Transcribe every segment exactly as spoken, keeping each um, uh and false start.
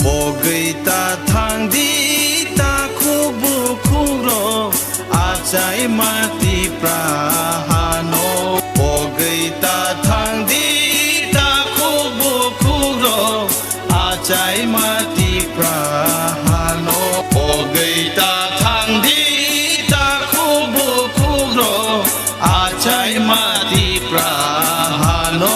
Pogwi ta thang di, takhuk bukhuk rok, achai ma Tipra hano. Pogwi ta thang di, takhuk bukhuk rok, achai ma Tipra hano. Pogwi ta thang di, takhuk bukhuk rok, achai ma Tipra hano.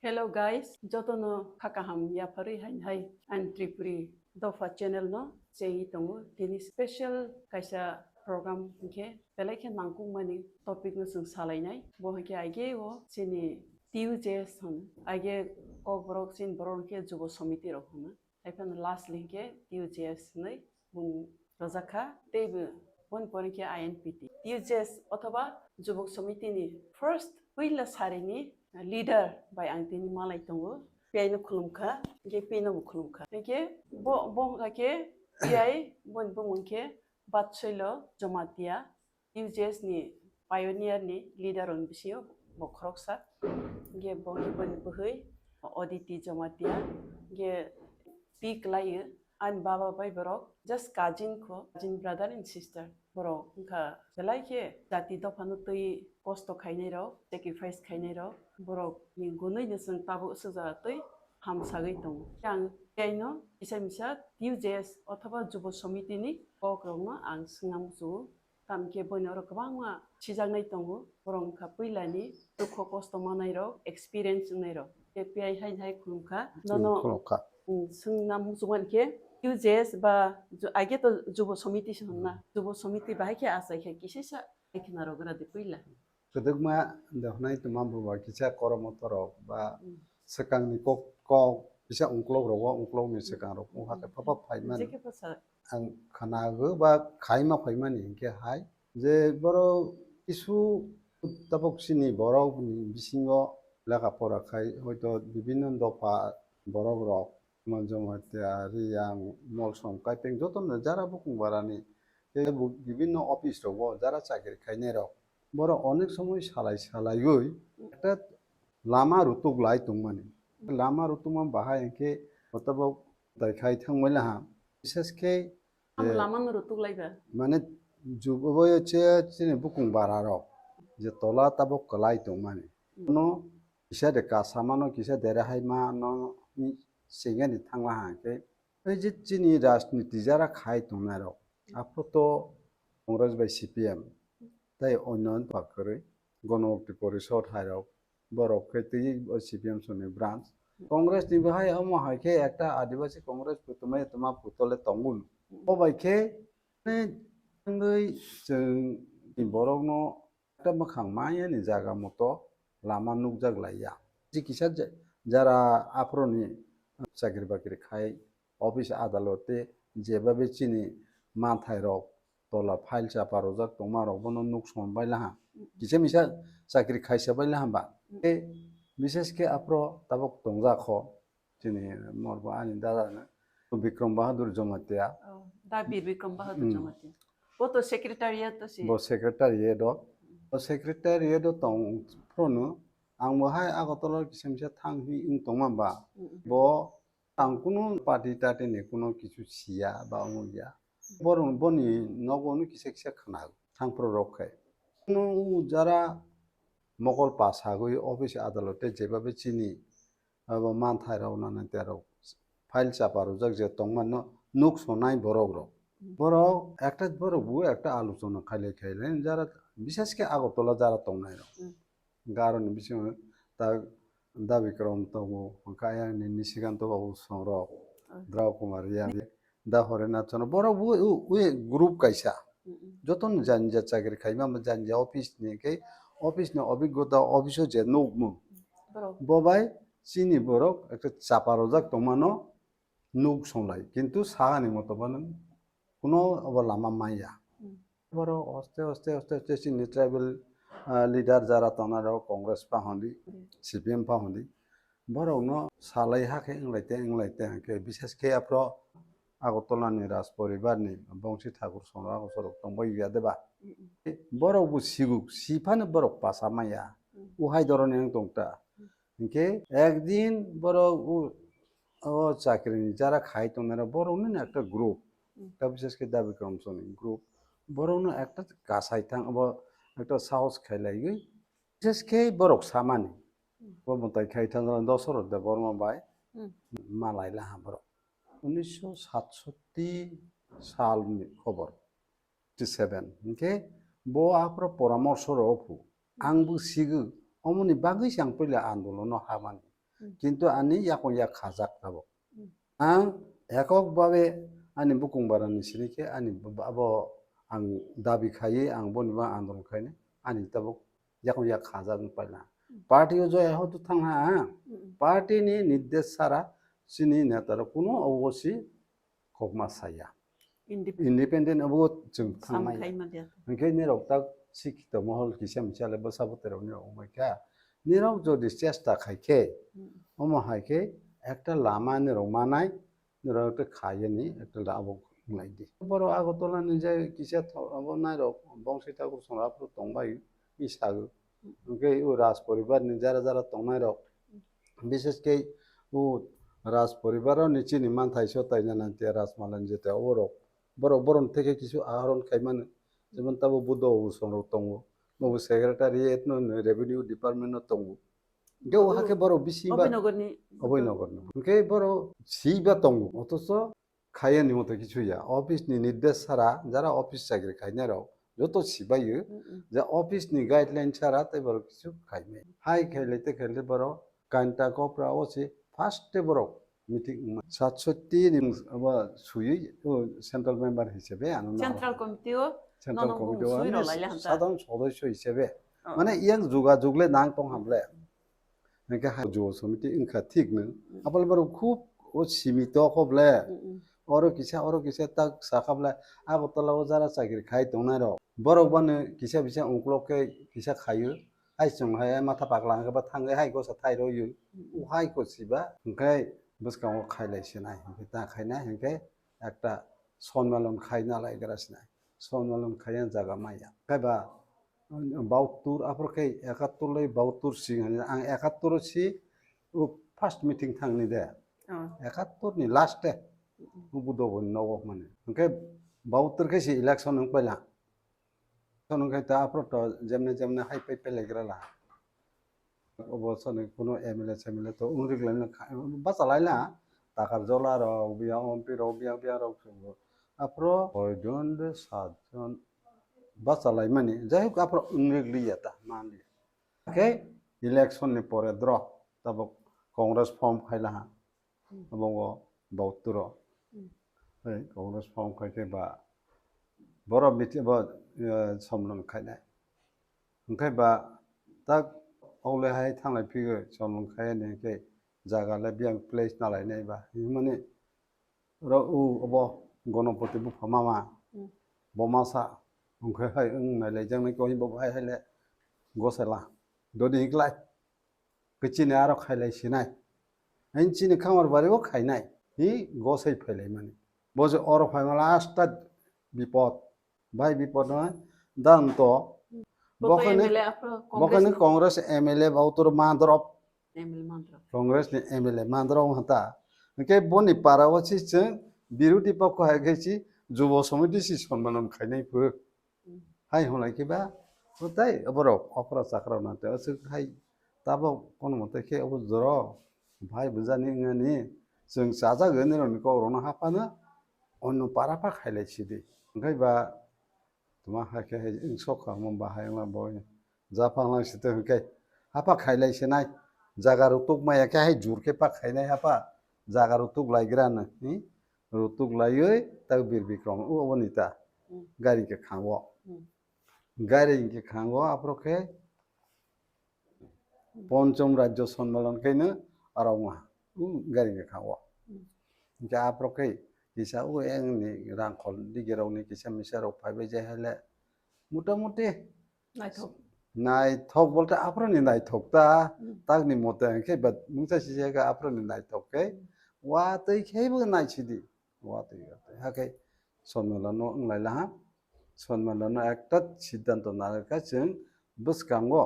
Hello guys, jotono kha kaham yapharwi hain hai, ang Tripuri Dopha channel no chengwi tongo. Tini special kaisa program hwnkhe belai khe nangkukmani topic no chwng salainai. Bo hwnkhe aigeo chini T U J S hwn, aige Kokborok chini borok hwnkhe Jubo Somiti rok hwno. Haiphano lastly hwnkhe T U J S hwnwi bung rwjak kha, teibo boni pore khe I N P T. T U J S othoba Jubok Somiti ni first puila sarini leader bai ang tini malai tongo. P I no khulum kha, hwnkhe P I no bo khulum kha. Hwnkhe bo, bo hwnkha khe P I boni bumung khe Batsoilo Jomatia. U J S ni pioneer ni leader rokni bisingo bo khoroksa. Hwnkhe bo hwnkhe boni bwhwi Aditi Jamatia, hwnkhe pi kwlaiyo. Ani baba bai borok just cousin kho, cousin brother and sister. Borok wngkha belai khe jati dophano twi kosto khainai rok, sacrifice khainai rok. Borok ni gunui no chwng tabuk swkjagwi twi hamsagwi tongo. Ang tei no kisa misa T U J S othoba Jubo Somiti ni kok rok no ang swngna muchungo. Tamkhe boino oro kwbangma sijaknai tongo, borok wngkha puilani dukho kosto manai rok, experience wngnai rok. Khe P I hai hai khulumkha. Nono, khulumkha. Mm, swngna muchungmani khe U J S ba ju-, aige to Jubo Somiti se hwnna. Jubo Somiti bahai khe achai khe kisisa khna rok gra de puila. Kwdwkma de hwnai tongma bo ba kisa koromoto rok ba, mm, swkangni kok, kok kisa ungklok rogo, ungklokni swkang rok wngkha khe phapa phaimani. Jekhe bwsa ang khwnago ba khaima phaimani hinkhe hai je borok kisu tabuk chini borok ni bisingo lekha pora khai hoito bibinno dopha borok rok, Jamatia, Riyang, Molsom, Kaipeng jotono jara bukung barani tei bo bibinno office rogo jara chakri khainai rok borok onek somoi salai salaiwi ekta lama rutuk lai tongmani. Lama rutukma bahai hinkhe hotobo tai khai thangbai laha. Bises khe, amo eh, lama no rutuk lai ba? Mane jubo che chini bukung bara rok je tola tabok kwlai tongmani. Mm. Ono kisa de kasa mano, kisa dere hai mano sengani thangla ha khe. Ei je chini rajniti jara khai tongnai rok, aphuru to Congress bai C P M, tei onno pakharwi Ganamukti Porishad hai rok, borok khe twi o C P M soni branch. Congress ni bahai omo hai khe ekta Adivasi Congress putuma tuma putole tongun. O bai khe, eh, wngwi chwng ni borok no ekta mwkhang maya ni jaga moto lama nukjak lai ya. Chi kisa ja-, jara aphuru ni chakri bakri khai office adalot tei jebabe chini manthai rok tola file chapa rwjak tongma rok bono nuk son bai laha. Mm. Kisa misa chakri khaisa bai laha ba. Mm. Tei bises khe aphuru tabuk tongjak kho. Chini morbo ani dada no Bikram Bahadur Jamatia. Oh, da Bir Bikram Bahadur, hmm, Jamatia. Bo to secretariat to si. Bo secretariat o. Bo secretariat o tong phrono ang bo hai Agartala kisa misa thang hi wng tongma ba. Mm, mm. Bo ang kuno party tati ni kuno kichu siya ba wngya. Borok boni nogo no kisa kisa khwnago thang phro rok khai. Kuno jara mokol pasagwi office adalot tei jebabe chini abo manthai rok nana terok file chapa rwjak je tongmano nuk sonai borok rok. Mm. Borok ekta borok bo ekta alochona khailai khailai jara bises khe Agartala jara tongnai rok. Mm. Garoni bisingo ta Da Bikram tongo, hwnkhe ayang ni Nishikant babu songrok, mm, Drau Kumar Reang, Da Horena Chano, borok bo u-, u-, group kaisa. Mm, mm. Jotono jani ja chakri khaima, jani ja office ni khe, office ni obiggota, office o je nukmung. Borok. Bo bai chini borok ekta chapa rwjak tongmano nuk songlai, kintu sahani moto bono kuno obo lama manya. Mm. Borok oste oste oste oste chini tribal, ah, leader jara tongnai rok Congress pa hondi, mm, C P M pa hondi. Borokno salai hakhe wnglaite wnglaite hwnkhe bises khe aphro Agartala ni Raj poribar ni Bongsi Thakur songrok rok tongbai ya deba. Mm, mm. Borok bo siguk, siphano borok pasa maya. Mm. Uhai doroni wng tongta. Mm. Hinkhe ekdin borok u o chakrini jara khai tongnai rok borok no ekta group, Hmm. ta bises khe Dabi Kromsong ni group, borok no ekta kasai thang abo ekta sahos khai laiwi, bises khe borok samani Hmm. bo mwtai khai thang Dosarot Debbarma bai Hmm. malai laha borok. Unisho satsotti sal ni khobor. Seven. Hinkhe bo aphuru poramorso rw phu. Ang bo sigo, omoni bagwi se ang puila andolono habani. Hmm. Kintu ani yakung yak khajak tabuk. Hmm. Ang ekok babe ani bukung barani sini khe ani b-, abo ang dabi khaiwi ang boni ba andolon khaini ani tabuk yakung yak khajak wng paila. Hmm. Party o joya hotu thang ha, ha. Hmm. Party ni nirdesh sara chini neta rok kuno obosi kokma saya. Independent. Independent abo chwng Sam thangmaya. Khaima de. Hinkhe nirok tak sikhito mohol kisa misa le bwsa bwtwi rok nirok wngmai kha. Nirok jodi chesta khai khe, Hmm. omo hai khe ekta lama nirok manai, nirok ekta khayani ekta lama abo wnglaidi. Borok Agartala ni je kisa tho-, abo nairok Bongsi Thakur song aphuru tongbai, i sago. Hinkhe o Raj poribar ni jara jara tongnai rok, bises khe o Raj poribar ni chini manthai so taina nang te Rajmala ni jete oborok, borok borok theke kisu ahoron khai mano, jemon tabo Buddha Usong rok tongo, nobo secretariat no revenue department no tongo. Hinkhe o hakhe borok bisi ba Abhinogor ni. Abhinogor no. Hinkhe borok si ba tongo, othocho khaiya ni moto kichu ya. Office ni nirdesh sara jara office chakri khainai rok joto sibaio Mm, mm. je office ni guideline sara tei borok kichu khaimai. Hai khailai tei khailai borok kanta kopra o se first te borok meeting wngma. Satsotti ni abo suyui o central member hisabe ano Central committee o central nono committee o sui rwlai le hamta. Sadharon sodosyo hisabe. Oh. Mane yang juga jugle nang tong hamle. Hingke ha juo somiti wngkha thik no. Mm. Abole borok khub o simi to kho ble. Mm, mm. Oro kisa, oro kisa tak sakha ble. Agartala o jara chakri khai tongnai rok. Borok bano kisa bisa ungkulok khe kisa khaio. Hai chwng hai matha pakla hwnkhe ba thangwi hai gosa thai roio. Mm, mm. O hai ko siba hwnkhe bwskango khailai sinai. Hwnkhe ta khainai hwnkhe ekta sonmelon khaina lai gra sinai. Sonmelon khaiya jaga maya. Kaiba bauttur, aphuru khe ekattur lai bauttur sing hwnwi ang ekattur o si o first meeting thangni de. Oh. Ekattur ni last de. O Buddha bo nogo mane. Hwnkhe bauttur khe si election wng paila. Election wng khe ta aphuru to jemne jemne hai pai pai lai gra la. Obo sani kuno M L A, S M L A to wng rik lai na kha-, bachalai na. Takar jola rok, biyang M P rok, biyang, biyang rok chwng bo. Aphuru soi jon de sat jon bachalai mani. Jai hok aphuru wng rik liya ta, man liya. Khe election ni pore dro tabuk Congress form khai laha. Hmm. Abo bo bauttur o. Hmm. Hai, Congress form khai khe ba borok biti bo, eh, somlon khainai. Hwnkhe ba tak ogle hai thanglai phigwi somlon khai ni hwnkhe jaga le biyang place nalainai ba. Himani ro u obo Ganapati bupha mama Hmm. bo masa hwnkhe hai wng nailaijaknai khe bo hai hai le gosela dodi hiklai. Khe chini aro khailai sinai. Hain chini khamar bari o khainai. Hi gosai phailai mani. Bo je oro phaima last ta bipod. Bai bipod no dan to. Bo Bo to khani, M L A aphuru bo khani Congress. Congress M L A ba utoro mandrop. M L A mandrop. Congress ni M L A mandrop hata. Hwnkhe boni para o si chwng birodi pokho hai khe si jubo somiti si sonmanon khainai phu. Hmm. Hai hwnlai khe ba, o tei borok okra chakra na tei aswk hai tabok kono mote khe obo joro bhai bwjani wngani chwng chajak wngni rokni kok rokno haphano onno para pha khailai sidi. Hwnkhe ba tma hai khe hai wng sok kha omo bahai wngla bo japhang lang site hwnkhe hapha khailai sinai jaga rok tuk maya khe hai jur khe pa khainai hapha jaga rok tuk lai gra no hi. Rutuk laiwi tak Bir Bikrom o oboni ta. Hmm. Gari hwnkhe khango. Hmm. Gari hwnkhe khango aphuru khe Hmm. Ponchom Rajyo Sonmelan khaino aro wngha. Hmm, gari hwnkhe khango. Hmm. Hwnkhe aphuru khe kisa o engni rangkhol digerokni kisa misa rok phaibai je hele motamuti Naithok. Naithok bolte aphuruni naithok ta, Hmm. takni mote hwnkhe ba mungsa sijak aphuruni naithok khe, Hmm. watwi khe bo naisidi, watwi, watwi. Hakhe Sonmela no wnglai laha, Sonmela no ekta siddhanto narwkha chwng bwskango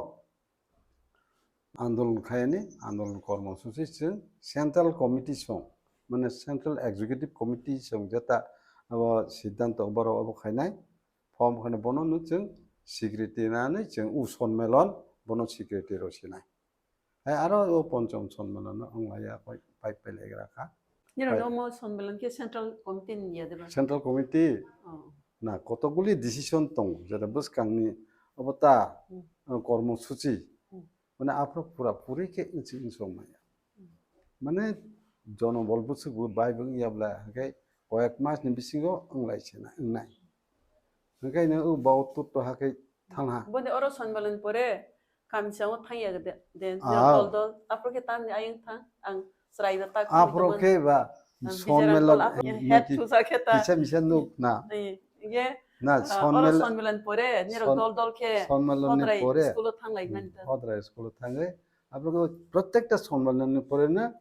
andolon khayani, andolon kormosuchi chwng central committee song mane Central Executive Committee chwng jeta abo siddhanto borok abo khainai, form khainai bono no chwng secretary nani chwng u sonmelon bono secretary rw sinai. Hai aro o ponchom sonmelon no wng laiya pai pai legra kha. Nirok Pai- no mo sonmelon khe Central Committee ni ya deba? Central Committee Oh. Na kotokguli decision tongo, jeta bwskangni obo ta, Hmm. uh, kormo suchi. Hmm. Mane aphuru pura puri khe wngsi wngsong maya. Hmm. Mane jonobol bwswk bo bai bo wngya bwla, hwnkhe koyek mas ni bisingo wnglai se na, wngnai. Hwnkhe no o bo tutto hakhe thangha. Boni oro sonbalon pore kamisa o thangya de, de, Ah. dol dol. Aphuru khe tamni ayang thang, ang chwrai da tak Aphuru khe ba Ang sonmelon bijaran kol aphuru head naki thusa khe ta. Kisa misa nuk na. Ye, ye, Na, ah, oro sonmel-, sonmilan pore, nirok son-, dol dol khe sonmilan ni Hodrai pore. School o thang lai Hmm, mani ta. Hodrai school o thangwi. Aboni prottekta sonmilan ni pore na,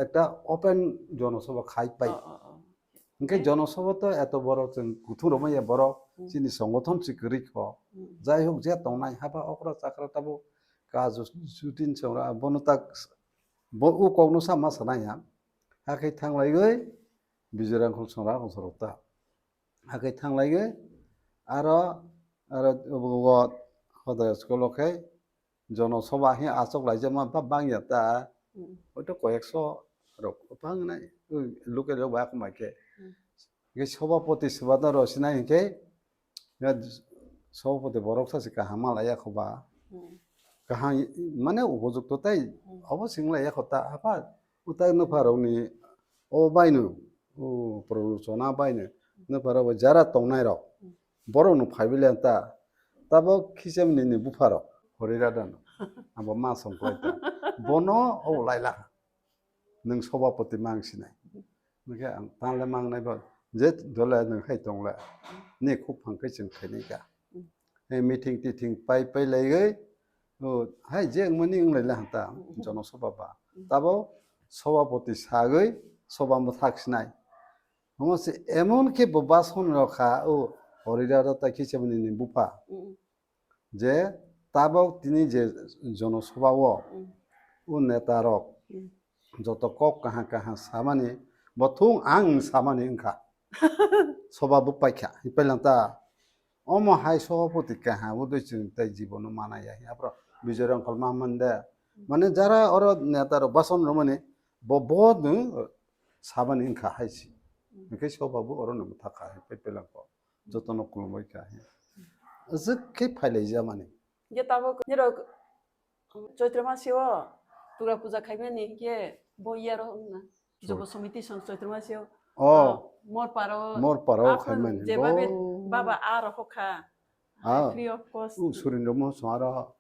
ekta open jonosabha khai pai. Oh, oh, oh. Hwnkhe Eh? Jonosabha to eto borok chwng kuthung rwmaya borok Hmm. chini songothon se kwrwi kho. Hmm. Jai hok je tongnai haba okra chakra tabuk kaju jutin songra bono tak bo u kokno sama sanai ha. Hakhe thanglaiwi Bijorang khol songra khol sorok ta. Hakhe thanglaiwi aro, aro obo Hodai school o khe jono soba he achuk laijak ma ba bangya ta. Hmm. Oito koyekso rok bang nai, local rok ba khe mai khe. Hmm. Hwnkhe sobapoti swbano rw sinai hwnkhe, ya, sobapoti borok sachi kaham malaya khoba. Hmm. Kaham, mane upojukto tai Hmm. obo sing laya kho ta, apha, utai nupharokni o baino, o prorochona baino, nupharok bai jara tongnairok, Hmm. borokno phaibai laya ta, tabok khichemni ni bupharok, Hori Radhano, abo ma songklai ta, bono o laila. Nwng sobapoti mang sinai. Hwnkhe ang tanle mang nai ba, je dole nwng hai tongle. Ni khuk phang khe chwng khainai kha. He meeting titing pai pai laiwi, o, hai je wngmani wng lai le hanta, jono soba ba. Tabo sobapoti sagwi soba mwthak sinai. Omo se emon khe bo bason rok kha, o, Hori Radha ta khichemni ni bupha. Je tabok tini je jonosabha o, Mm. o neta rok Mm. joto kok kaham kaham samani, bo thung ang samani wngkha. Soba bo paikha, hipai lang ta. Omo hai sobapoti kaham bo doi chwng tai jibono mana ya. Aphro Bijoy Rongkhol ma man de. Mane jara oro neta rok bason rwmani bo bo nwng samani wngkha hai si. Mm. Hwnkhe soba bo oro no mwthakha, hipai lang ko. Jotono khulumbai kha. Aswk khe phailaijamani. Hwnkhe tabuk nirok Chaitra masio Durga puja khaimani hwnkhe bo yaro wngna. Sure. Jobo somiti song Chaitra masio. Oh. Ah, Morparo. Morparo akhon khaimani. Jebabe bo baba a rohokha. Ah. Free of cost. U Surendra Mohan song aro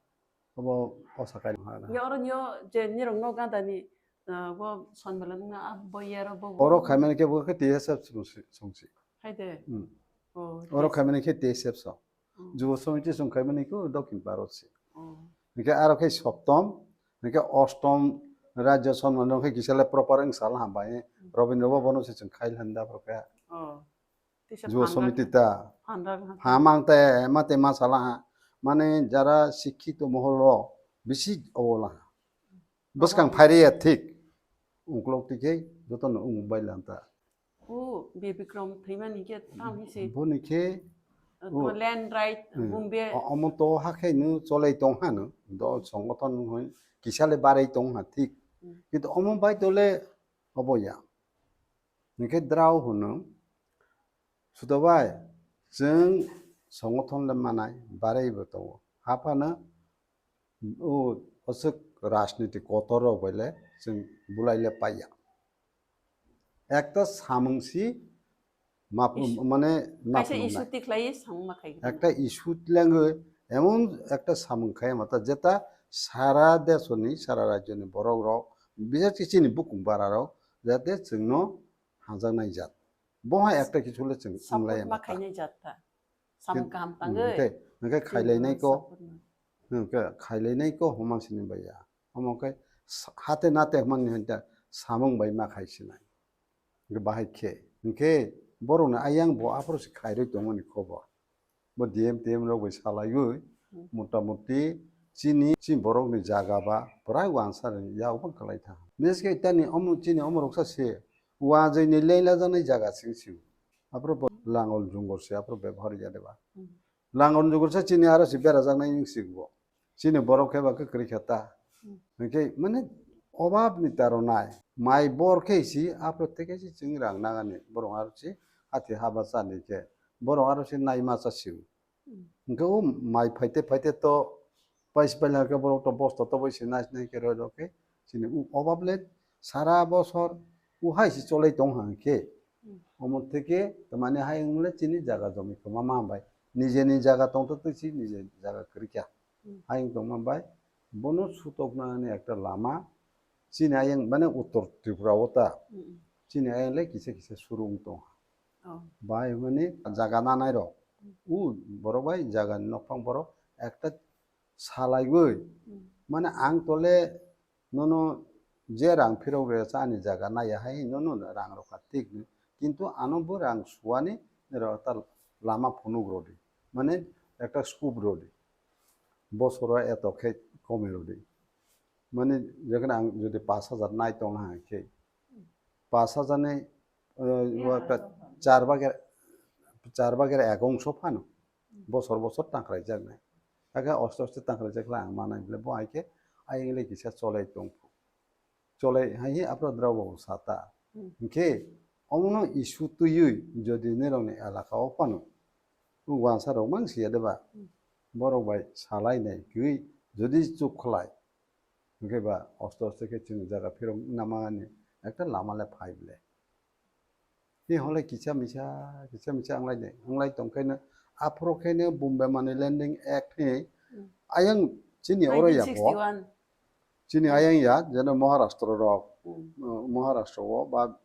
Obo osa kainwi hwnna. Nyo oro nyo je nirok no ganda ni, ah, bo sonbala nungna, ah, bo yero bo. Oro khaimani khe bo khe T S F song si, song si. Hai de. Hmm. Oh, oro khaimani khe T S F song. Hmm. Jubo somiti song khaimani khe Dokhin Bharat si. Oh. Hwnkhe aro khe Soptom, hwnkhe Ostom Rajya Sonman rok khe kisa le proper wng sal hambai. Hmm. Robindra bo bono se chwng khai landa phor khe. Oh. Tisa Jubo phanra somiti ta. Phanra gana. Phamang te, ma te ma sala ha. Mane jara sikhito mohol rok bisi obola. Bwskang phairi ya thik. Ungklok tikhe joto no ung bai lanta. O, Bir Bikram thwimani khe tam hisi. Boni khe, Uh, o, to land right, hmm. Bumbe. O-, omo to hakhe no cholai tong ha no. Do songothon hoi kisa le barai tong ha thik. Hmm. Kintu omo bai to le obo ya. Hwnkhe drao hwno, Suda bai, chwng songothon le manai, barai bo tongo. Haphano, o, aswk rajniti kotor rok bai le chwng bulai le paiya. Ekta samung si map-, Is-, mane map kaisa nungnai. Issue tikhlai samung ma khai. Ekta issue tlangwi emon ekta samung khai mata jeta sara desoni, sara rajyoni borok rok, bises khe chini bukung bara rok jate chwngno hamjaknai jat. Bo hai ekta kisu le chwng support wnglaimata. Ma khainai jat ta. Samung kaham tangwi. Hwnkhe, hwnkhe khailainai ko, support ma. Hwnkhe khailainai ko homa sini baiya. Omo khe sa-, hate nate hwnmani hwnta samung bai ma khai sinai. Hwnkhe bahai khe. Hwnkhe borokni ayang bo aphuru se khairwi tongmani khobor. Bo D M T M rok bai salaiwi, hmm, mota moti chini, chini borokni jaga ba prai wansari yak bang kwlai tha. Bises khe tani omo, chini omo roksa se Uajwi ni lengla janai jaga sing sing. Apro bo langol jungor se apro bebhar ya deba. Hmm. Langol jungor se chini aro se bera janai ning sing bo. Chini borok khe ba khe kwrwi kha ta. Hmm. Hwnkhe mane obab ni taro nai. Mai bor khe si apro teke si chwng rang nangani. Borok aro si hati haba chani khe. Borok aro si nai ma cha sing. Hmm. Hwnkhe o mai phaite phaite to paisa paila khe borok to bosta to bai se nai nai khe roi rok khe chini u obab le sara bosor u hai se cholai tong ha hwnkhe. Hmm. Omo theke tamani hai wng le chini jaga jomi kwma ma bai. Nijeni jaga tong to twi si nije jaga kwrwi kha. Hmm. Hai wng tong ma bai. Bono sutok nani ekta lama chini ayang mane Uttor Tripura o ta. Hmm. Chini ayang le kisa kisa suru wng tong ha. Oh. Bai mani jaga nanai rok. Hmm. U borok bai jaga ni nokphang borok ekta salaiwi. Hmm. Mane ang tole nono je rang phirok re cha ani jaga naiya hai nono rang rok ka tik ni. Kintu ano bo rang suani nero ta lama phunuk rodi. Mane ekta scope rodi. Bosoro eto khe komi rodi. Mane jekhane ang jodi pash hajar nai tong ha khe. Pash hajar ni, eh, char bhager, char bhager ek ongso phano. Bosor bosor tangkrai jaknai. Hakhe oste oste tangkrai jakle ang manai bole bo hai khe ayang le kisa cholai tong phu. Cholai hai hi apro drao bo sata. Hmm. Hwnkhe omono issue twiwi jodi nirokni elaka o phano wansa rok mang siya deba. Hmm. Borok bai salai nai twiwi jodi chup khlai. Hwnkhe ba oste oste khe chwng jaga phirok namani ekta lama le phai bole. Ni hole kisa misa, kisa misa anglai de, anglai tong khe no aphuru khe no Bombay Money Lending Act ni Hmm. ayang chini oro ya bo. Nineteen sixty-one. Chini ayang ya, jeno Maharashtra rok, Hmm. uh, Maharashtra o ba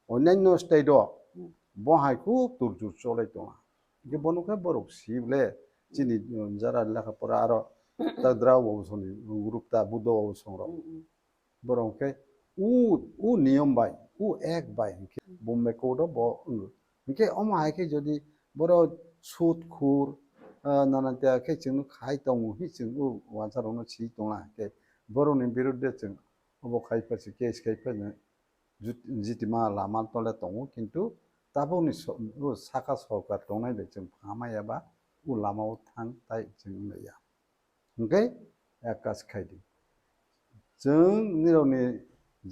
onyanyo state o Hmm. bo hai khub tur jur cholai tongo. Hwnkhe bono khe borok si bole chini, um, jara lekha pora aro ta drao bo songni group ta Buddho bo songrok. Hmm, hmm. Borok hwnkhe u, u niyom bai, u ek bai hwnkhe Hmm. Bombay court o bo wngo. Hwnkhe omo hai khe jodi borok sud khur, ah, nanan ta khe chwngno khai tongo hi chwng u wansa rokno si tongla hwnkhe borokni birudde chwng obo khai pha se case khai pha no jut-, jitima lama tole tongo kintu tabukni so-, o saka sorkar tongnai bai chwng pha maya ba u lama o thang tai chwng wng ya. Hwnkhe ek kaj khai di. Chwng nirokni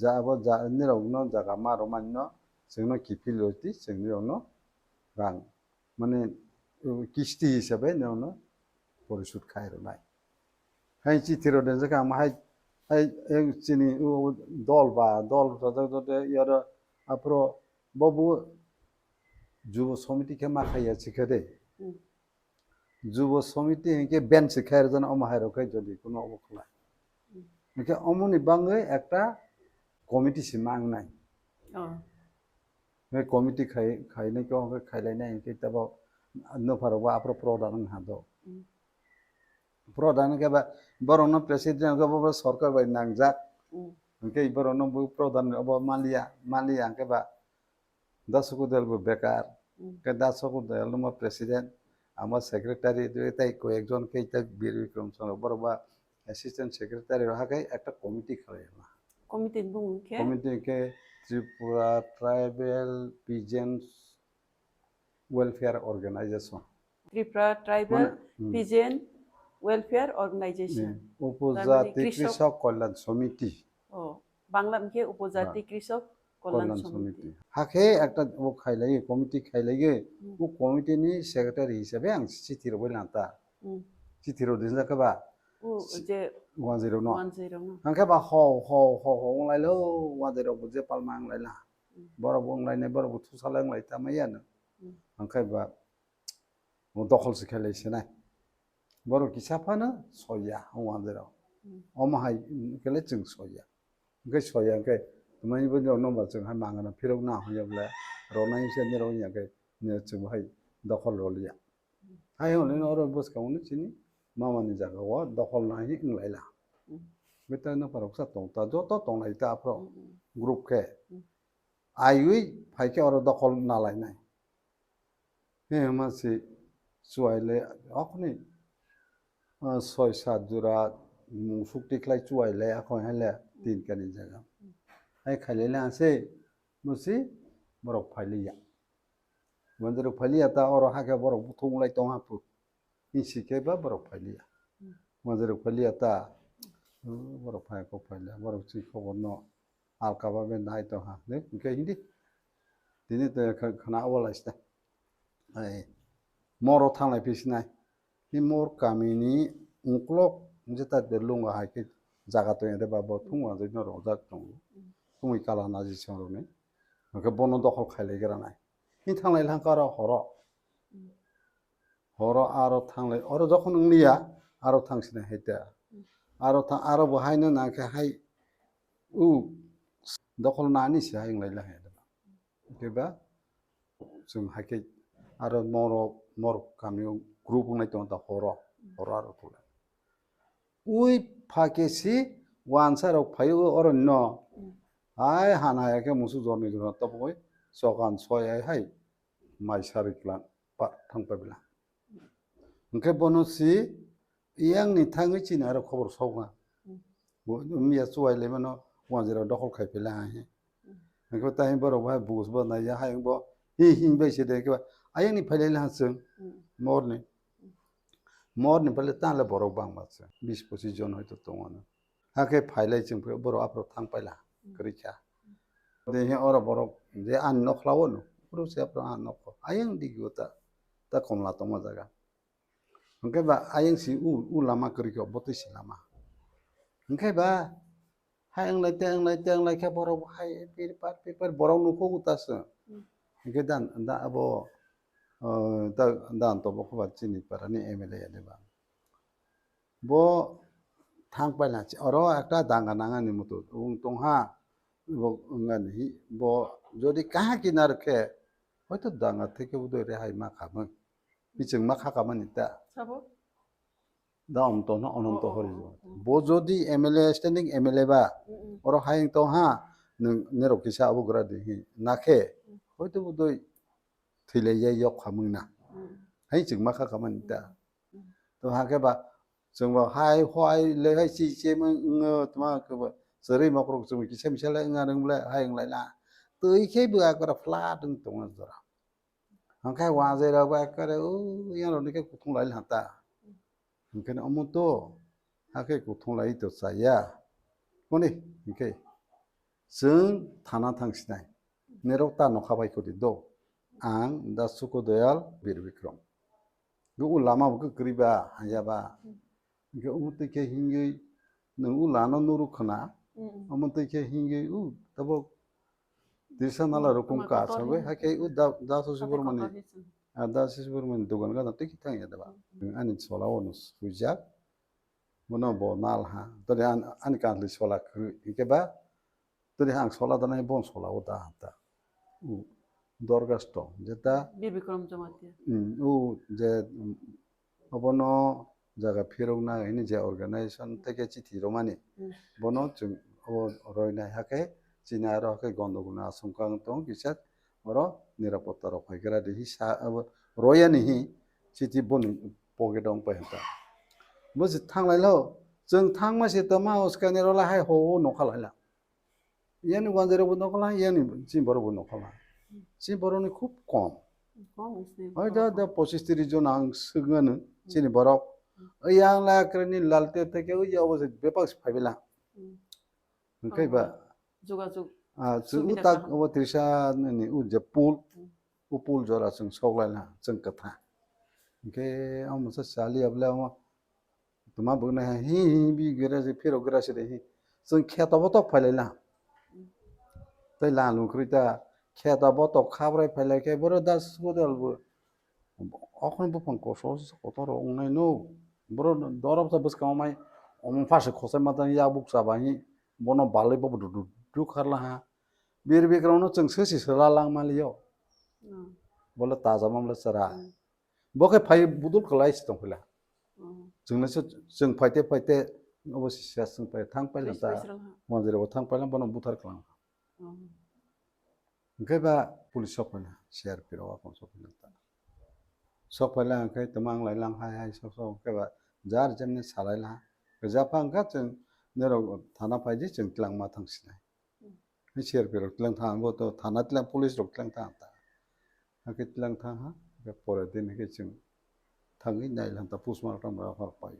ja-, abo ja-, nirokno jaga ma rwmani no chwngno kiphil rw di, chwng nirokno rang, mane, kisti hisabe nirokno porisud khai rwnai. Hai chithi rw denjak ang hai, hai, hai chini u dol ba, dol rwjak rwde yaro aphuru bobo jubo somiti khe ma khaiya chikha de. Hmm. Jubo somiti hinkhe bench se khairok jani omo hairok khai jodi kuno obo khlai. Hmm. Hinkhe omoni bangwi ekta committee se mangnai. Oh. Hinkhe committee khai, khainai khe hinkhe khailainai hinkhe tabo nopharok bo aphuru prodhan wng ha do. Hmm. Prodhan hinkhe ba borokno president hinkhe bo sorkar bai nangjak. Hmm. Hinkhe borokno bo prodhan obo maliya, maliya hinkhe ba Dasokudel bo bekar. Hmm. Ke Dasokudel no president, ama secretary, dui tai koyekjon ke ta Bir Bikram Chandra, borok ba assistant secretary rok hakai ekta committee khlai ma. Committee ni bumung khe? Committee ke Tripura Tribal Peasants Welfare Organization. Tripura Tribal Mane, hmm. Peasant Welfare Organization. Hmm. Upojati Tarmane Krishok Krishok Kalyan Samiti. Oh, Bangla hwnkhe Upojati Ba. Krishok Kalyan Kalyan Samiti. Samiti. Hakhe ekta bo khailaiwi, committee khailaiwi, Hmm. o committee ni secretary hisabe ang chithi rwbai lanta. Hmm. Chithi rw dinjak khe ba? O, Si-, je wanjwi rokno. Wanjwi rokno. Hangkhe ba ho, ho, ho, ho, wnglailo, wanjwi rok bo je palma wnglaila. Hmm. Borok bo wnglainai, borok bo thusalai wnglaita maya no. Hmm. Hangkhe ba, Bo dokhol se khe lai se nai. Borok kisa phano soya, o wanjwi rok. Hmm. Omo hai, mm, khe le chwng soya. Hwnkhe soya hwnkhe, tmani bo norok no ba chwng hai mangana phirok na hwnya bwle, rw nai se nirok wngya khe, nirok chwng bo hai dokhol rw liya. Hmm. Hai hwnwi no oro bwskang no chini mama ni jaga o dokhol nai wng lai la. Hmm. Bwtwi no pharok sa tong ta, joto tong lai ta aphuru Hmm, hmm. group khe. Hmm. Aiwi phai khe oro dokhol na lai nai. He hwnma se chuwai le akhoni, ah, soi sat jora mung suk tikhlai chuwai le akhoi hai le tin kani jaga. Hai khailai le ase Busi borok phailiya. Manjero phailiya ta oro hakhe borok buthung lai tongha pu. Hinsi khe ba borok phailiya. Manjero phailiya ta. Borok phai kok phailiya. Borok si khobor no alka ba ben dai tongha. Ne, hingke hindi. Tini te kha-, khana awal aista. Ai, moro thanglai phi sinai. Ni mor kamini ungklok jeta de lunga hai khe jaga to ede ba bo thung wa jai no rojak tong. Thungwi kala naji song rok ni. Hingke bono dokhol khailai gra nai. Ni thanglai lang karo horo. Horo aro thanglai, oro jokhon wngliya, aro thang sinai hai ta. Aro thang, aro bo haino nang khe hai, u, dokhol nani se hai wnglai lai hai. Khe ba, chwng hai khe aro moro, mor kami o group wngnai tongo ta horo, horo aro thulai. Ui pha khe si wansa rok phai o oro no. Hai hana ya khe musu jorni jorno topogoi chokan soi hai hai. Mai sari klan pa thang pa bila. Hingke bono si yang ni thangwi chini aro khobor sokna. Bo miya chuwai le mano wanjira dokhol khai pela hai. Hingke tai borok bai bus bo nai ya hai bo hi hing bai se de ke ayang ni phailai la chwng. Mor ni. Mor ni phaile ta le borok bang ba se bis pochis jon hoito tongo no. Hakhe phailai chwng phai borok aphuru thang paila kwrwi kha. De he oro borok je ani nokhlao no, phuru se aphuru ani nokho. Ayang digi o ta, ta komla tongma jaga. Hwnkhe ba ayang si u, u lama kwrwi kha, botwi si lama. Hwnkhe ba hai wnglai te, wnglai te, wnglai khe borok hai pir par, pir par borok nukho u ta se. Hwnkhe dan, da abo, o, da, dan to bokho ba chini para ni M L A ya de ba. Bo thang paila, oro ekta danga nangani mutu wng tongha, bo wngani hi, bo jodi kaha kinar khe, hoito danga theke bodoi rehai ma khamwi, bichwng ma kha kamani ta. Sabo? Da omto no ononto hori. Bo jodi M L A, standing M L A ba, oro hayung tongha, nwng nerok kisa abo gra di hi, nakhe, hoito bodoi thwilaijak yok khamwng na. Hai chwng ma kha kamani ta. To hakhe ba chwng bo hai hwai le hai chi chi mung ngo tma khe bo chwrwi mokrok chwng kisa misa le wng arung le hai wng lai la. Twi khe bo ekore flat wng tongo jora. Hwnkhe wanjai rok bo ekore o yang rok ni khe kuthung lai ha ta. Hwnkhe omo to hakhe kuthung lai to chaya. Koni hwnkhe chwng thana thang sinai. Nerok ta nokha bai kodi do. Ang da Sukodoyal Bir Bikrom. Bo u lama bo kwrwi ba, haya ba. Hwnkhe omo twi khe hingwi nwng u lano nuru khna. Omo twi khe hingwi u tabok Tirsa nala rokom ka sagwi hakhe u da, da Sosi Bormani. Ah, da Sosi Bormani dogan gana twi khe thang ya da ba. Ani sola o no sujak. Bono bo nal ha. Todi an, ani kanli sola khe, hwnkhe ba, todi ang sola danai bon sola o da ha ta. U, Dorgas to, jeta. Bir Bikram Jamatia. Hmm, u, je, hmm, obono jaga phirok na hini je organization teke chithi romani. Hmm. Bono chwng o roinai hakhe, chini aro hakhe gondogol asongkha wng tong kisa. Oro nirapotta rok phai khe radi hi sa, abo royani hi chithi boni pocket o wng pai hwnta. Bo se thang lai lo, chwng thang ma se tama uskani rok lai hai ho o nokha lai la. Yani wanjai rok bo nokha lai, yani chini borok bo nokha lai. Chini borok ni khub kom. Kom wngse. Hai da, da pochis tris jon ang swk mano chini borok. Yang lai akrani lalte teke ui obo se bepak se phai bela. Hmm. Hwnkhe ba, jogajog ah, chwng subida utak kaham. Obo Trisa ni u je pool, hmm, u pool jora chwng sok lai na chwng kwtha. Hwnkhe omo se sali able omo tuma bwknai ha hi hi bi gira se phirok gira se de hi. Chwng kheto bo tok phai lai la. Hmm. Tei la lung kwrwi ta kheto bo tok khabrai phai lai khe boro das bodol bo. Okhon buphang koso kotor wngnai no. Boro dorop sa bwskango mai omo pha se khosai ma tang yak buk cha ba hi bono balai bo du du du kharla ha. Bir Bikram no chwng se se sela lang ma liyo. Hmm. Bole taja mam le chara. Hmm. Bo khe phai budul kwlai se tong phila. Hmm. Chwng le se chwng phaite phaite obo se sia chwng phai thang phai la ta. Manjra bo thang phai la bono buthar kwlang. Hmm. Hwnkhe ba police sok phaina, C R P rok aphano sok phaina ta. Sok phaila hwnkhe twmang lai lang hai hai sok sok hwnkhe ba jar jemni salai la. Japha hwnkha chwng norok thana phaidi chwng twlangma thang sinai. Hmm. C R P rok tlang thang, bo to thana tlang police rok tlang thang ta. Hakhe tlang thang ha, hakhe pore din hakhe chwng thangwi nai lang ta postmortem rok hor pai.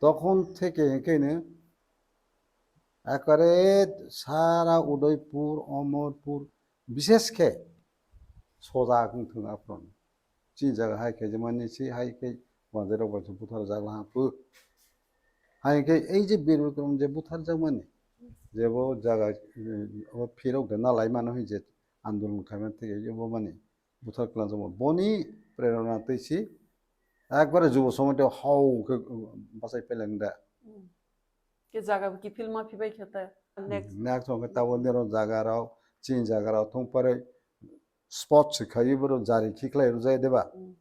Tokhon theke hwnkhe no ekare sara Udaipur, Omorpur, bishesh khe soja wng thung aphuru. Chini jaga hai khe jemani si hai khe wanjai rok bai buthar jak laha pu. Hai khe ei je Bir Bikram je buthar jak mani, je bo jaga, eh, o phirok de na lai mano hin je andolon khai man thik bo mani buthar klan jak mani. Boni prerona tei si ekbare jubo somoi tei hau khe bachai peleng da. Hmm. Ke jaga bo kiphil ma phibai khe ta. Next. Next hwnkhe tabok nirok jaga rok, chini jaga rok thung pare spot se khai borok jari khiklai rwjai de ba? Hmm.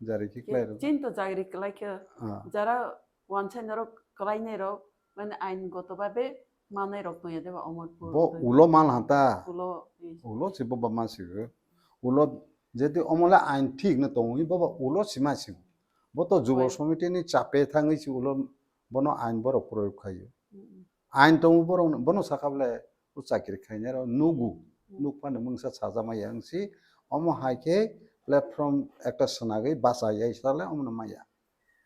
Jari khiklai rwjai. Chini to jari kwlai khe. Ah. Jara wanchai norok kwlai nai rok, mane ain goto babe manai rok tongya de ba Omorpur. Bo twi. Ulo mal hanta. Ulo, eh. Ulo se bo ba ma se. Ulo jeti omole ain thik no tongo, bo ba ulo se ma se. Bo to jubo Oi. Somiti ni chape thangwi se ulo bono ain borok proyog khaio. Mm, mm. Ain tongo borok no, bono sakha bole o chakri khainai rok nugu, mm, nuk phano mungsa sajama yang si, omo hai khe platform ekta swnagwi bacha yai sale omo no maya.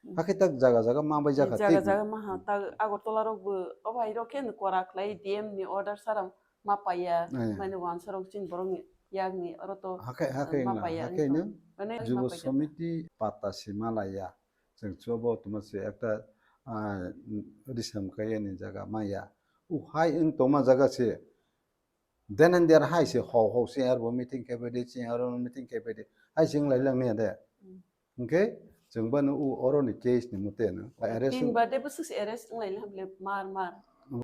Mm. Hakhe tak jaga jaga ma bai jakha jaga thik. Jaga ma ha, tak Agartala rok bo o bai rok khe no kora khlai D M ni order sara ma paiya, eh, mane wansa rok chini borok ni yak ni oro to hakhe, hakhe ma paiya, hakhe wngkha. No mane ma jubo pai jakha. Somiti pata si ma laiya. Chwng chubo tuma se ekta, ah, risam kaya ni jaga maya. U hai wng tongma jaga se. Then and there hai se ho ho se arbo meeting khe bai de, chini aro meeting khe bai de. Hai se wng lai lang niya de. Hmm. Hwnkhe chwng bano u oro ni case ni mate no. Arrest tin wng- ba de bwswk se arrest wng lai le hamle mar mar.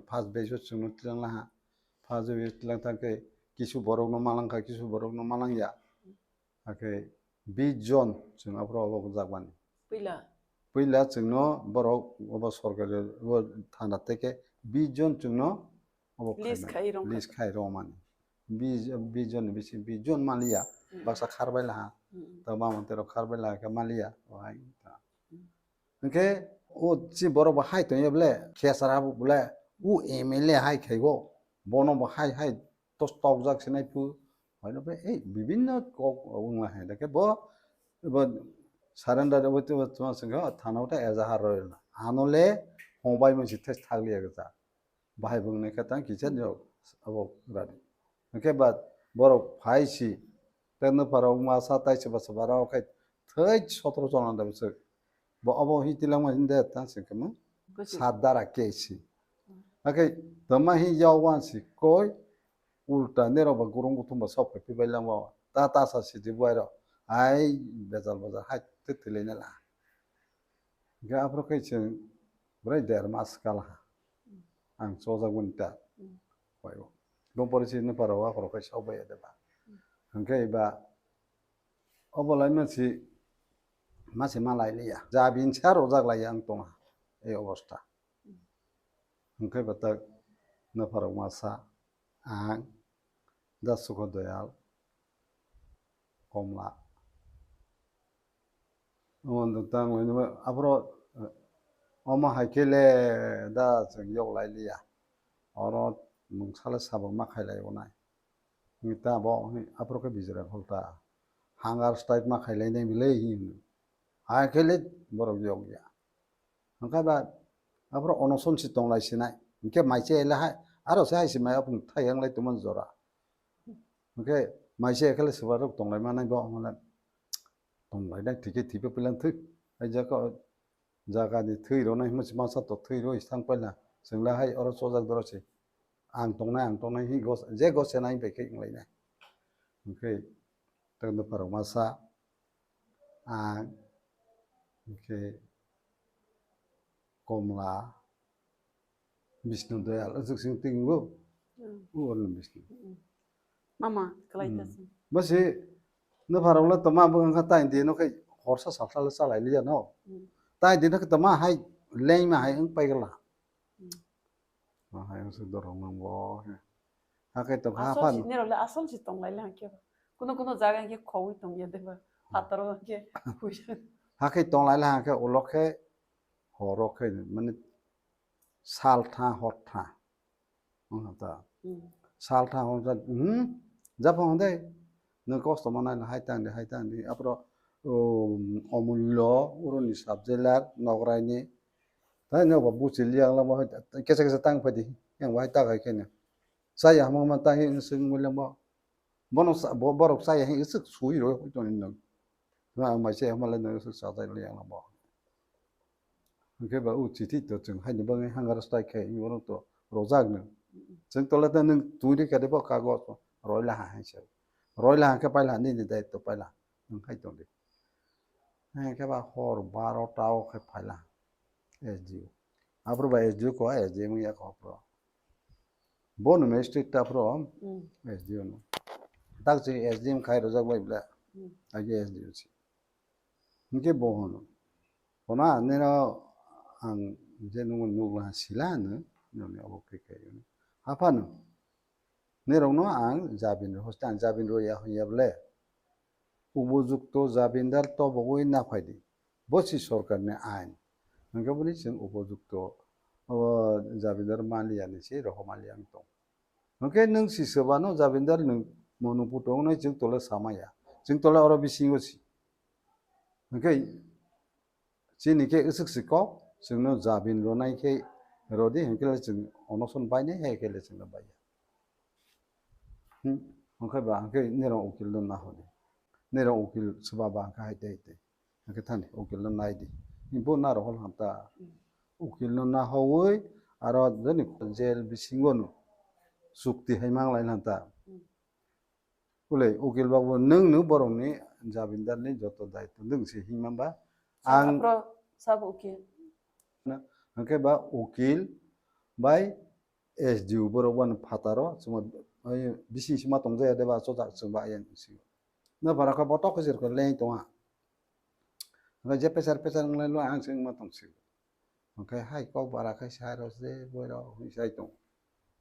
First batch o chwng no tlang laha. First batch tlang thang khe kisu borok no malang kha, kisu borok no malang ya. Hakhe bish jon chwng aphuru obo jakmani. Puila? Puila chwngno borok obo sorkari, obo thana teke bish jon chwngno obo list khaimani, khai rwmani. List khai rwmani. Bish, bish jonni bisingo bish jon maliya, hmm, baksa kharbai laha. Hmm. Tamo tero kharbai laha khe maliya, o hai ta. Hmm. Hwnkhe o chi borok bo hai tongya bole, khesar abo bole, o M L A hai khaigo, bono bo hai hai tos tokjak se nai phu, hoino be ei bibinno kok wngma hai, dakhe bo, bo surrender bo tuma sengkha thana o ta ezahar roi, ano le hongbai mui se thes thakliya gota. Bahai bwngnai khe tang kisa, hmm, jok abo rani. Hwnkhe ba borok phai si, tei nokpharo masa tai se basa bara o khai thai sotoro jona da bwswk. Bo obo hi tilangma hin de tang se kemo. Buji. Sat dara ke si. Hmm. Hakhe tama hi yawan si koi ulta nerok ba gurung guthum ba sok pai bai langma. Ta ta sa si di buai rok. Ai bejal bejal hai te thilai na la. Hingke aphuru khe chwng bwrwi der mas kal ha. Ang chojak mani ta. Mm. Bai o. Bong pori si nupha rok akhoro khai sok bai ya de ba. Mm. Hingke ba obo lai ma si, ma si ma lai liya. Ja bin sa rojak lai ya ang tong ha. Ei obostha. Mm. Hingke ba tak nupha rok ma sa ang da Sukho Doyal. Komla. Omo tang lai nima, aphuru, eh, omo hai khe le da chwng yok lai liya. Oro mungsa le sabo ma khai lai o nai. Wngwi ta bo wngwi aphuru khe bijra phal ta. Hunger strike ma khai lai nai bile hi hwnwi. Hai khe le borok yok ya. Hwnkhe ba aphuru onoson si tong lai sinai. Hwnkhe mai se ele hai, aro se hai se mai aphuru thai yang lai tongmani jora. Hwnkhe mai se ekhele swbar rok tong lai manai bo, hwnle tong lai nai thwi khe thwi phe pilang thwi. Hai jaga, jaga ni thwi rw nai hwnba se masa to thwi rw thang paila. Chwng le hai oro chojak doro se. Ang tong nai, ang tong nai hi gos, je gos se nai bai khe wng lai nai. Hwnkhe tak nupha rok masa, ang, hwnkhe Komla, Bishnu Doyal, aswk sing tingbo. Hmm. U orno Bishnu. Hmm. Mama, kalai ta sing. Basi, nupharok le toma bo wngkha tai di no khai horsa salsa le chalai liya no. Hmm. Tai di no khai toma hai lengma hai wng pai gala. Hmm. Ma hai wng suk dorong nang bo. Hakai to ha asol phan. Si, nero le asol si tong lai le hangke. Kuno kuno jaga hangke khogwi tong ya deba. Phataro hangke. Hakai tong lai le hangke ulo khe horo khe mane sal tha hor tha. Wngkha ta. Hmm. Sal thang hwn sa, hmm, japhang hwn dai. Nwng kosto manai hai tang di, hai tang di. Aphro, um, Omullo, uroni sub jailer, Nograi ni. Tai no ba buchi liang lama hai, kesa kesa tang phai di. Yang bai ta khai kene. Saya hama ma ta hi swng mulang ba. Bono sa-, bo-, borok saya hi swk sui roi hoi toni nwng. Nwng ang mai se hama le nwng swk sa jai liang lama. Hwnkhe ba o chithi to chwng haino bagwi hangar strike khai, borok to rojak no. Chwng tole ta nwng twi rikha de bo kagoj, roila ha hai se. Roila ha khe paila nini daitw paila. Nwng hai tong di. Hwnkhe ba hor baro ta o khe phaila. S D O. Aphuru ba S D O ko, S D M ya ko aphuru. Bo no magistrate ta aphuru, Hmm. S D O no. Tak si S D M khai rojak bai bla. Hmm. Age S D O si. Hwnkhe bo hono. Kona nino ang je nungo nukla sila no, nini obo khe khe. Haphano. Nirokno ang jabin rw, hoste ang jabin rw ya hwnya bole. Upojukto jabindar tobogwi naphai di. Bo si sorkarni ain. Hwnkhe boni chwng upojukto, o, jabindar manliya ni si rohor manliya wng tong. Hwnkhe nwng si swbano jabindar nwng mwnwi puto wngnai chwng tole samaya. Chwng tole oro bisingo si. Hwnkhe chini khe swk si kok, chwngno jabin rwnai khe rwdi, hwnkhe le chwng onoson bainai, hai khe le chwngno baiya. Hmm, hwnkhe ba, hwnkhe nirok ukil no nahodi. Nirok ukil swba ba hwnkhe hai tei tei. Hwnkhe thani ukil no nai di. Bo naro hol hanta. Hmm. Ukil no nahowi aro jani jail bisingo no chukti hai manglai hanta. Hmm. Ulei, ukil babu, nwng no borokni jabindarni joto daitw nwng se himma ba. Sabo ang ukil. Na, hwnkhe ba ukil bai S D O borok bani phataro, chwngma, ai, bising sima tongjaya de ba, chojak chwngba ayang si. Na bara kha botok khe jerkha leng tongha. Hwnkhe je pesar pesar wnglai lo ang se wngma tong si. Hwnkhe hai kok bara khai sai rw se, boirok hwnwi sai tong.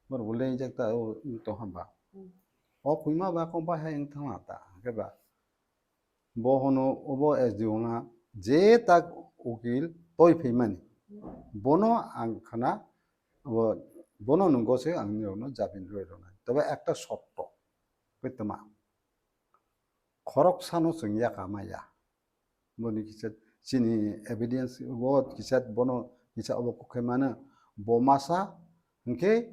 Borok bo lengjak ta, o, wng tong hwnba. Hmm. O khuyma ba kok bai hai wng thangma ta, hwnkhe ba. Bo hono obo S D O wngna je tak ukil toi phaimani. Hmm. Bono ang khna, bo, bono nunggo se ang nirokno jabin rwi rwnai. Tobe ekta sotto, koi tma. Khoroksano chwng yaka maya. Boni kisa chini evidence o kisa bono kisa obo kok khai mano, bo masa hwnkhe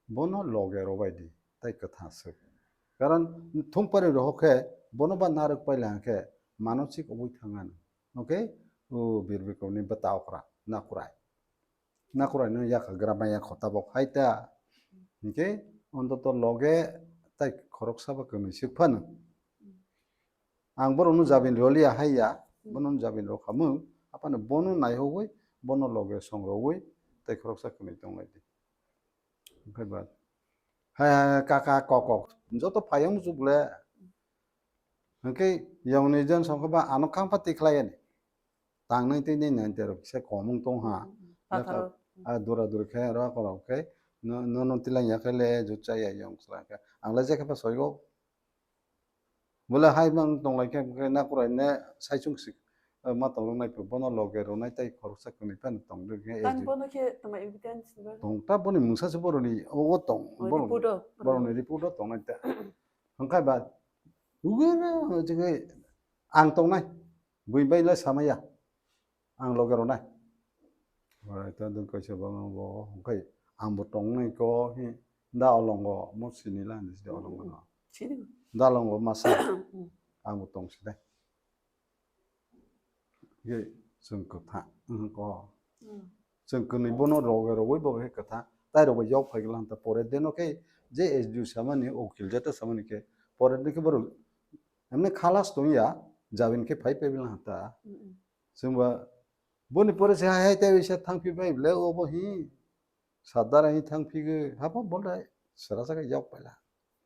bono loge rwbai di, tai kwthang swk. Karon thungpari rohor khe bono ba narwk paila hwnkhe manosik obwi thangano. Hwnkhe o Bir Bikromni bwta okra nakurai. Nakurai no yakha gra maya kho tabok hai ta. Hwnkhe ontoto loge tai khoroksa ba kwnwi swk phano. Ang borokno jabin rwliya hai ya, Hmm. bono jabin rw khamung, aphano bono naihogwi, bono loge songrogwi, tei khoroksa kwnwi tonglai di. Hwnkhe ba, hai, hai, kaka, kok, kok, joto phai wng muchuk le. Hwnkhe yongni jon songkhe ba ano kangpha tikhlai ani. Tangnai tei nini nante rok kisa komung tong ha. Hmm, hmm. Patharo. A dura dura khe aro korok khe no, no, no tilang ya khe le ju cha ya yong sla khe. Ang le je khe pa soigo. Bole hai mang tong lai khe, khe nakurai ne saichung sik, eh, ma tong rok nai phu, bono loge rw nai tei khoroksa kwnwi phano tong rw khe. Tang bono khe tama evidence ba? Tong ta boni mungsa se boroni ogo tong, O bono, report o, boroni report o tong nai ta. Hwnkhe ba, ugure, jege, ang tong nai, bui bai le sama ya. Ang loge rw nai. Bai ta dun kaisa bang bo, hwnkhe ang bo tong nai ko, hi, da olongo, mo sini la, ni sida olongo no. Sini. Da olongo masa, Hmm. ang bo tong si dai. Ye, chwng kwtha, hmm, ko. Hmm. Chwng kwnwi bono roge rogwi bo khe kwtha, tai rok bai yok phai gwla hanta pore deno khe je S D O samani, ukil jeta samani khe, pore de khe borok, emne khalas tong ya, jabin khe phai phai gwla hanta. Hmm, hmm. Chwng ba, boni pore se hai hai tei bisa thang phi bai bole, obo hi. Sadar hi thang phigwi, habo bolai sera saka yok paila.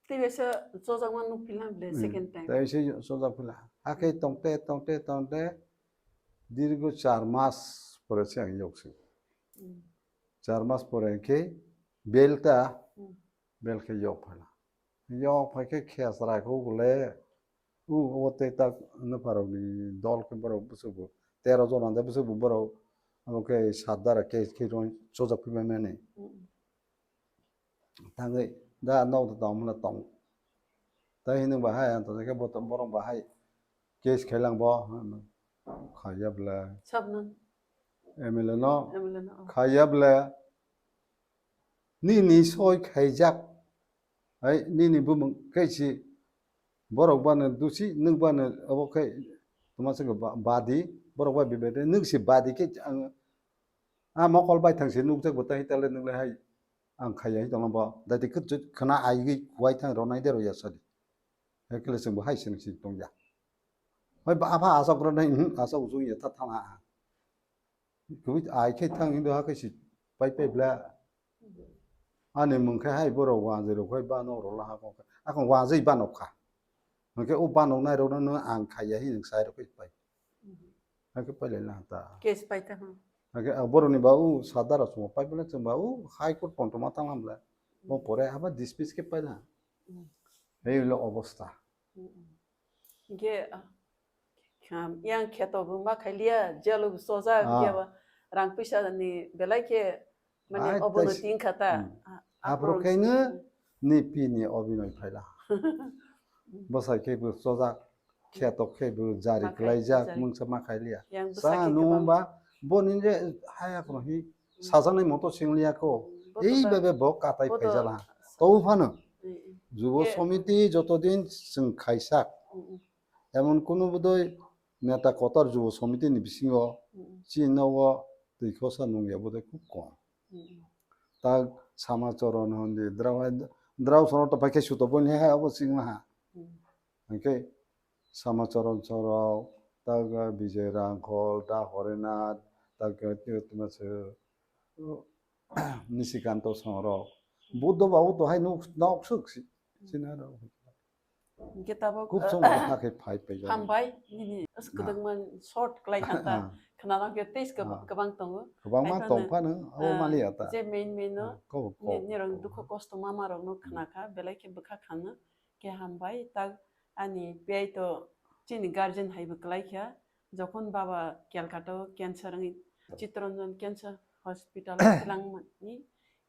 Tei bisa chojak ma nuk philang bole Hmm. second time. Tei bisa chojak phila. Hakhe tongte, tongte, tongte, dirgo char mas pore se ang yok si. Hmm. Char mas pore khe bel ta, Hmm. bel khe yok phala. Yok phai khe khesrai kho bole, u, o tei ta nupharokni dol khe borok bwswk bo tero jona de bwswk bo borok abo khe sadar khe khe rong chojak phima mani. Mm. Tangwi Da nok da tong mla tong. Tai hinung bahai ang tong ke botom borok bahai case khailang bo khaiya ble. Sabnang. M L A no M L A no, oh. Khaiya ble. Nini soi khaijak. Hai nini bumung kaisi borok bano dusi nwng bano obo khe toma se badi borok bai bibede nwng si badi khe ang a mokol bai thang se nukjak bo tai tale nwng le hai ang khaiya hi tongno bo dati khwna aigwi kuai thang ronai de roya sadi. Hai kle chwng bo hai se nwng si tongya. Hai ba apha asok ronai asok jung ya ta thang ha. Kubui ai khe thang indo ha khe si pai pai bla. Ani mung khe hai borok wanjwi rok hai bano rok la ha kok. Akon wanjwi banok kha. Hwnkhe o banok nai rok no ang khaiya hi nwng sai rok pai. Hakhe pai lai na ta. Case pai ta, hmm. Hakhe borok ni ba u sadar rok chwng pai bla chwng ba u high court pon tongma tang bla. Mo pore aba dismiss khe pai na. Hmm. Hei lo obostha. Hmm, hmm. Hingke, ah, kham, yang kheto bo ma khailiya, jelo bo chojak, ah, hingke ba rang puisa ni belai khe, mane, ai, obono tai si-, ting kha ta. Hmm. Ah, aphuru aphuru khaino si-, ni pi ni obinoi phaila. Bwsai khe bo chojak, kheto khe bo jari ma khai, klaijak, jari. Mungsa ma khailiya. Yang bwsa sa khe no kwbang ba, bo ni je haya kono hi, sajaknai moto singliya ko. Bo to ei ta-, bebe bo katai bo to phaijala. Tau phano. Mm, mm. Jubo ye somiti joto din chwng khaisak. Mm, mm. Emon kunu bodoi neta kotor jubo somiti ni bisingo, mm, mm, chini nogo twi khosa nungya bodoi khub kom. Mm, mm. Tak sama choron hondi, drao hai, drao sono to paikhe suto boni hai abo singma ha. Mm. Hingke Sama Charan Chorok, tak Bijay Rangkhol, tak Horinath, tak tuma se Nishikanta Songrok. Buddho babu to hai nuk, nok suk si, sina rok. Hingke tabok, khub chong ha khe phai pai jani. Hambai, nini, ah, kwdwngman short klai kha ta. Ah. Khna lang khe tei kwbang, ah, kwbang tongo. Kwbangma tong phano, abo ah, maliya ta. Je main main no, ah, ko, ko, ni, nirok ko. Dukho kosto mama rok no khna kha, belai khe bwkha khana. Khe hambai, tak ani piyai to chini guardian hai bo kwlai kha, jokhon baba Calcutta o cancer wngwi Chittaranjan Cancer Hospital o twlangmani,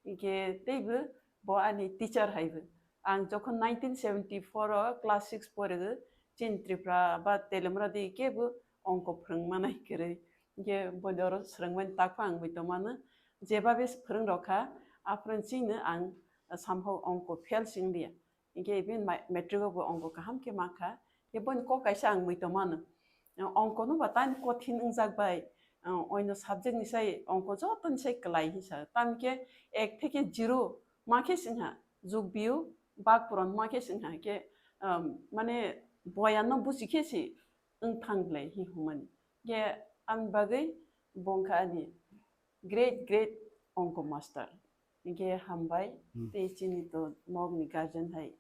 hinkhe teibo bo ani teacher hai bo. Ang jokhon nineteen seventy four o class six porigo, chini Tripura ba Telemura di kebo ongko phwrwng manai kwrwi, hinkhe boni oro swrwngmani takho ang muitu mano, jebabe phwrwng rokha, aphuru chini ang somehow ongko fail se wngya. Hinkhe bini ma-, matric o bo ongko kaham khe mankha. Khe boni kok kaisa ang muitu mano. Ongko no ba tani kothin wngjak bai, oino subject ni sai ongko joto ni sai kwlai hinsa. Tamkhe ek theke zero ma khe swngha, jug biyu bak puron ma khe swngha. Khe, um, mane boyan no buji khe se wng thang glai hi hwnmani. Khe ani bagwi bo wngkha ani great great ongko master. Hinkhe hambai, hmm, tei chini to nokni guardian hai.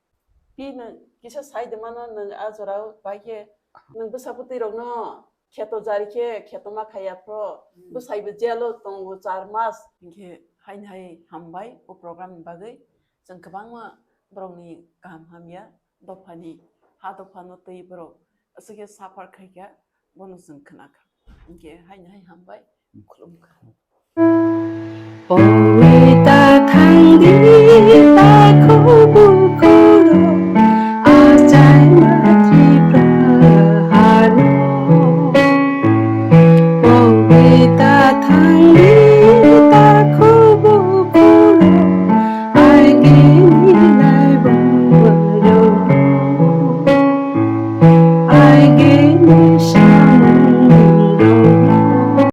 Pi nwng kisa sai de mano nwng a jorao bai khe nwng bwsa bwtwi rokno kheto jari khe kheto ma khaiya phro, hmm, bwsai bo jail o tongo char mas. Hinkhe haini hai hambai o program ni bagwi chwng kwbangma borokni kaham hamya dophani ha dophano twi borok aswk khe suffer khaikha bono chwng khna kha. Hinkhe haini hai hambai khulum kha.